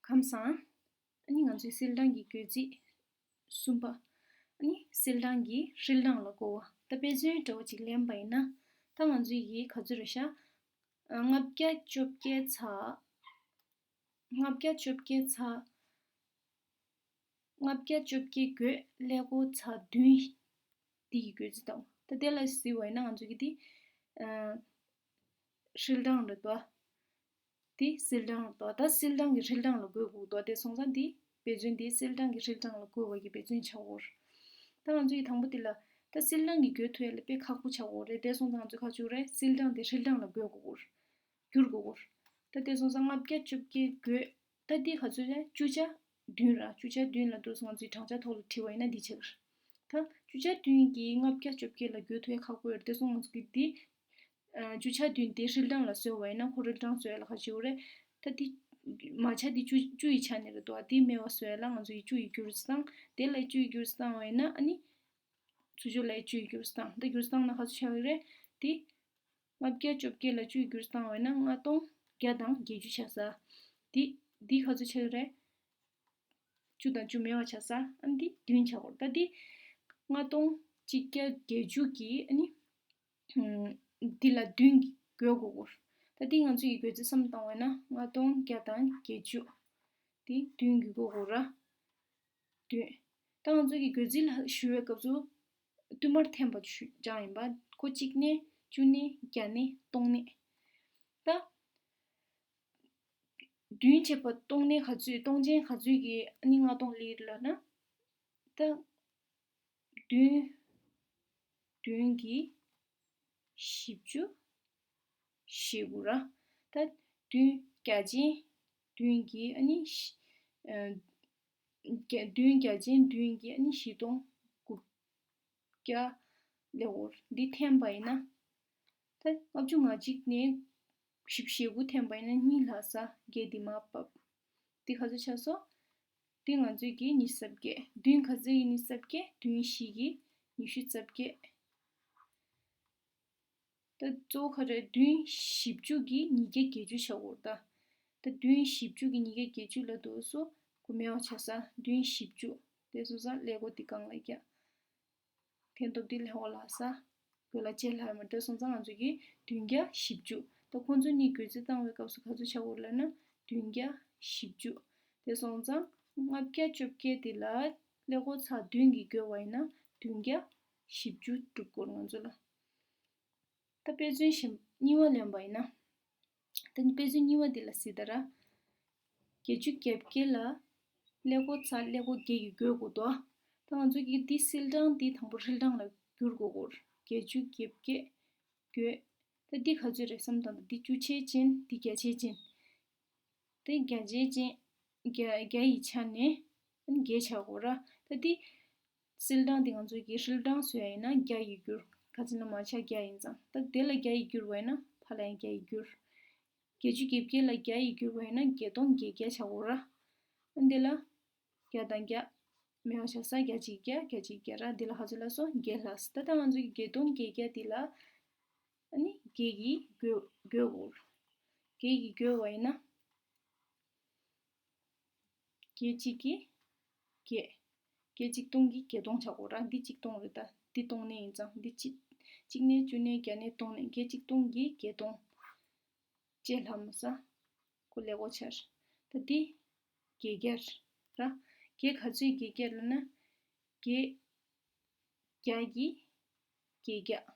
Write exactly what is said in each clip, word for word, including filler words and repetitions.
ཁམས་བཟང་། ཨ་ནི་ང་ཚོའི་སིལ་གྲངས་ཀྱི་བརྗོད་ཚིག་གསུམ་པ། ཨ་ནི་སིལ་གྲངས་ཀྱི་ཧྲིལ་གྲངས་ལ་གོ་བ། ད་དཔེ་མཚོན་འདྲ་བོ་ཅིག་ལེན་པ་ཡིན་ན། ད་ང་ཚོའི་གི་ག་ཚོད་རེད་ཤག་ལྔ་བརྒྱ་བཅོ་བརྒྱད་ཚེག་ལྔ་བརྒྱ་བཅོ་བརྒྱད་ཚེག་ལྔ་བརྒྱ་བཅོ་བརྒྱད་བགོས་ཀླད་ཀོར་ཚེག་བདུན། འདི་ཡི་བརྗོད་ཚིག་དང་། ད་དེ་ལ་གཟིགས་པ་ཡིན་ན་ང་ཚོ་གི་འདི་ཧྲིལ་གྲངས་རེད་དོ། འདི་སིལ་གྲངས་རེད་དོ། ད་སིལ་གྲངས་ཀྱི་ཧྲིལ་གྲངས་ལ་བགོ་དགོས་དོ། དེ་སོང་ཙང་འདི་དཔེ་མཚོན་འདི་སིལ་གྲངས་ཀྱི་ཧྲིལ་གྲངས་ལ་བགོ་བ་གི་དཔེ་མཚོན་ཆགས་ཀྱི་ཡོད་རེད། ད་ང་ཚོ་ཡི་དང་པོ་འདི་ལ་ད་སིལ་གྲངས་ཀྱི་བགོ་ཐུབ་ཡ་ལ་དཔེ་ཁག་པོ་ཆགས་ཀྱི་ཡོད་རེད། དེ་སོང་ཙང་ང་ཚོ་ག་རེ་བྱེད་དགོས་རེད། སིལ་གྲངས་དེ་ཧྲིལ་གྲངས་ལ་བགོ་དགོས་ཀྱི་ཡོད་རེད། བསྒྱུར་དགོས་ཀྱི་ཡོད་རེད། ད་དེ་སོང་ཙང་ལྔ་བརྒྱ་བཅོ་བརྒྱད་བགོས། ད་འདི་ག་ཚོད་རེད། བཅུ་ཆ་བདུན་ར། བཅུ་ཆ་བདུན་ལ་འདུག་སེ་ང་ཚོའི་གྲངས་ཆ་ཐོག་ལ་བྲིས་པ་ཡིན་ན་འདི་ཆགས་ཀྱི་རེད། ད་བཅུ་ཆ་བདུན་གྱིས་ལྔ་བརྒྱ་བཅོ་བརྒྱད་ལ་བགོ་ཐུབ་ཡ་ཁག་པོ་ཡོད་རེད། དེ་སོང་ང་ཚོ་གི་འདི་ཨ་བཅུ་ཆ་བདུན་དེ་ཧྲིལ་གྲངས་ལ་བཟོས་པ་ཡིན་ན། ཁོ་ཧྲིལ་གྲངས་བཟོ་ཡ་ལ་ག་རེ་བྱེད་དགོས་རེད། ད་འདི་མ་ཆ་འདི་བཅུ་བཅུ་ཡི་ཆ་ནས་རེད་དོ། འདི་མེད་པ་བཟོ་ཡ་ལ་ང་ཚོ་ཡི་བཅུ་ཡི་བསྒྱུར་བཏང་། དེ་ལ་བཅུ་ཡི་བསྒྱུར་བཏང་བ་ཡིན་ན་ཨ་ནི། ཚུར་ཕྱོགས་ལ་བཅུ་ཡི་བསྒྱུར་བཏང་། ད་བསྒྱུར་བཏང་ན་ག་ཚོད་ཆགས་ཀྱི་རེད། དེ་ལྔ་བརྒྱ་བཅོ་བརྒྱད་ལ་བཅུ་ཡི་བསྒྱུར་བཏང་བ་ཡིན་ན་ལྔ་སྟོང་བརྒྱ་དང་བརྒྱད་ཅུ་ཆགས་ས། དེ་འདི་ག་ཚོད་ཆགས་ཀྱི་རེད། བཅུ་དང་བཅུ་མེད་པ་ཆགས་ས། ཨ་འདི་བདུན་ཆགས་ཀྱི་ཡོད་རེད། ད་འདི་ལྔ་སྟོང་གཅིག་བརྒྱ་བརྒྱད་ཅུ་གི་ཨ་ནི་འདི་ལ་བདུན་བགོ་དགོས་ཀྱི་ཡོད་རེད། ད་འདི་ང་ཚོ་ཡི་བགོ་རྩིས་བསམ་བཏང་བ་ཡིན་ན་ལྔ་སྟོང་བརྒྱ་དང་བརྒྱད་ཅུ། དེ་བདུན་བགོ་དགོས་ར། བདུན། ད་ང་ཚོ་གི་བགོ་རྩིས་ལ་ཞུ་བའི་སྐབས་སུ་བསྟུད་མར་འཐེན་པ་ཞུ་སྦྱངས་ཡིན་པ། ཁོ་གཅིག་ནས་བཅུ་ནས་བརྒྱ་ནས་སྟོང་ནས། ད་བདུན་བྱས་པ་སྟོང་ནས་ག་ཚོད། སྟོང་ཆེན་ག་ཚོད་ཀྱི་ཨ་ནི་ལྔ་སྟོང་སླེབས་ལབ་ན། ད་བདུན། བདུན་གྱིས་བཞི་བཅུ་ཞེ་དགུ་ར། ད་བདུན་བརྒྱ་ཆེན་བདུན་གྱིས་ཨ་ནི་བཞི་ཨ་བརྒྱ་བདུན་བརྒྱ་ཆེན་བདུན་གྱིས་ཨ་ནི་བཞི་སྟོང་དགུ་བརྒྱ་ལེགས་འོར་འདི་འཐེན་པ་ཡིན་ན། ད་ལྔ་བཅུ་ང་གཅིག་ནས་བཞི་བཅུ་ཞེ་དགུ་འཐེན་པ་ཡིན་ན་གཉིས་ལྷག་ས། བརྒྱད་འདི་མར་ཕབ། འདི་ག་ཚོད་ཆགས་སོང་། འདི་ང་ཚོས་ཀྱི་ཉི་ཤུ་རྩ་བརྒྱད། བདུན་ག་ཚོད་ཀྱི་ཉི་ཤུ་རྩ་བརྒྱད། བདུན་བཞི་གི་ཉི་ཤུ་རྩ་བརྒྱད། ད་གཙོ་བོ་ག་རེ། བདུན་བཞི་བཅུ་གི་ཉིས་བརྒྱ་བརྒྱད་ཅུ་ཆགས་ཀྱི་ཡོད་རེད། ད་ད་བདུན་བཞི་བཅུ་གི་ཉིས་བརྒྱ་བརྒྱད་ཅུ་ལ་འདུག་སེ་གོ་མེད་པ་ཆགས་ས། བདུན་བཞི་བཅུ། དེ་སོང་ཙང་ཀླད་ཀོར་འདི་སྒང་ལ་བརྒྱབ། འཐེན་ཐོབ་འདི་ཀླད་ཀོར་ལྷག་ས། བགོ་ལ་བཅས་ལྷག་མ་སྤྲོད་སོང་ཙང་ང་ཚོ་གི་བདུན་བརྒྱ་བཞི་བཅུ། ད་ཁོང་ཚོ་གཉིས་བགོ་རྩིས་བཏང་བའི་སྐབས་སུ་ག་ཚོད་ཆགས་ཀྱི་ཡོད་རེད་ལབ་ན་བདུན་བརྒྱ་བཞི་བཅུ། དེ་སོང་ཙང་ལྔ་བརྒྱ་བཅོ་བརྒྱད་འདི་ལ་ཀླད་ཀོར་ཚེག་བདུན་གྱིས་བགོས་པ་ཡིན་ན་བདུན་བརྒྱ་བཞི་བཅུ་འགྲུབ་ཀྱི་ཡོད་རེད་ང་ཚོ་ལ། ད་དཔེ་མཚོན་གཞན་གཉིས་པ་ལེན་པ་ཡིན་ན། ད་ནི་དཔེ་མཚོན་གཉིས་པ་འདི་ལ་གཟིགས་དང་ར། བརྒྱད་ཅུ་གྱ་བརྒྱད་ལ་ཀླད་ཀོར་ཚེག་ཀླད་ཀོར་བརྒྱད་ཀྱིས་བགོ་དགོས་དོ། ད་ང་ཚོ་གིས་འདི་སིལ་གྲངས་འདི་དང་པོ་ཧྲིལ་གྲངས་ལ་བསྒྱུར་དགོས་ཀྱི་ཡོད་རེད། བརྒྱད་ཅུ་གྱ་བརྒྱད་བགོས། ད་འདི་ག་ཚོད་རེད་བསམ་བཏང་དང་། འདི་བཅུ་ཆ་ཅན། འདི་བརྒྱ་ཆ་ཅན། དེ་བརྒྱ་ཆ་ཅན། བརྒྱ་བརྒྱ་ཡི་ཆ་ནས་བརྒྱད་ཆགས་ཀྱི་ཡོད་རེད། ད་འདི་སིལ་གྲངས་དེ་ང་ཚོ་གི་ཧྲིལ་གྲངས་བཟོ་ཡ་ཡིན་ན་བརྒྱ་ཡིས་བསྒྱུར། ག་ཅི་ན་མ་ཆ་བརྒྱ་ཡིན་ཙང་། ད་དེ་ལ་བརྒྱ་ཡིས་བསྒྱུར་བ་ཡིན་ན་ཕར་ལ་ཡང་བརྒྱ་ཡིས་བསྒྱུར། བརྒྱད་ཅུ་གྱ་བརྒྱད་ལ་བརྒྱ་ཡིས་བསྒྱུར་བ་ཡིན་ན་བརྒྱད་སྟོང་བརྒྱད་བརྒྱ་ཆགས་ཀྱི་ཡོད་རེད། ཨ་འདི་ལ་བརྒྱ་དང་བརྒྱ་མེད་པ་ཆགས་ས། བརྒྱ་གཅིག་བརྒྱ། བརྒྱ་གཅིག་བརྒྱ་ར། འདི་ལ་ག་ཚོད་ལབ་སོང་། བརྒྱད་ལབ་སོང་། ད་ལྟ་ང་ཚོ་གི་བརྒྱད་སྟོང་བརྒྱད་བརྒྱ་འདི་ལ་ཨ་ནི་བརྒྱད་ཀྱིས་བགོ་བགོ་དགོས། བརྒྱད་ཀྱིས་བགོས་པ་ཡིན་ན། བརྒྱད་གཅིག་གིས་བརྒྱད། བརྒྱད་གཅིག་སྟོང་གིས་བརྒྱད་སྟོང་ཆགས་ཀྱི་ཡོད་རེད། འདི་གཅིག་སྟོང་རེད། ད་འདི་སྟོང་གནས་ཡིན་ཙང་འདི་གཅིག་གཅིག་གནས་བཅུ་གནས་བརྒྱ་གནས་སྟོང་གནས། བརྒྱད་གཅིག་སྟོང་གིས་བརྒྱད་སྟོང་བཅས་ལྷག་མ་ས། ཁོ་ཀླད་ཀོར་ཆགས། ད་འདི་བརྒྱད་བརྒྱ་ར། བརྒྱད་ག་ཚོད་བརྒྱད་བརྒྱ་ལབ་ན། བརྒྱད་བརྒྱ་གིས་བརྒྱད་བརྒྱ།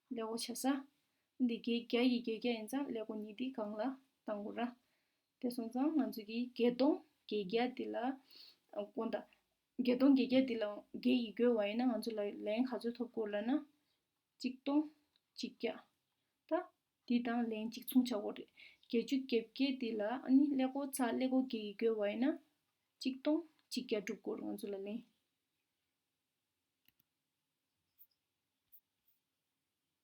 ཀླད་ཀོར་ཆགས་ས། འདི་བརྒྱད་བརྒྱ་ཡིས་བརྒྱད་བརྒྱ་ཡིན་ཙང་ཀླད་ཀོར་གཉིས་འདི་སྒང་ལ་བཏང་དགོས་ར། དེ་སོང་ཙང་ང་ཚོ་གིས་བརྒྱད་སྟོང་བརྒྱད་བརྒྱ་འདི་ལ་ཨ་དགོངས་དག་བརྒྱད་སྟོང་བརྒྱད་བརྒྱ་འདི་ལ་བརྒྱད་ཀྱིས་བགོས་པ་ཡིན་ན་ང་ཚོ་ལ་ལན་ག་ཚོད་ཐོབ་ཀྱི་ཡོད་རེད་ལབ་ན། གཅིག་སྟོང་གཅིག་བརྒྱ། ད་འདི་དང་ལན་གཅིག་མཚུངས་ཆགས་ཀྱི་ཡོད་རེད། བརྒྱད་ཅུ་གྱ་བརྒྱད་འདི་ལ་ཨ་ནི་ཀླད་ཀོར་ཚེག་ཀླད་ཀོར་བརྒྱད་ཀྱིས་བགོས་པ་ཡིན་ན་གཅིག་སྟོང་གཅིག་བརྒྱ་འགྲུབ་ཀྱི་ཡོད་རེད་ང་ཚོ་ལ་ལན།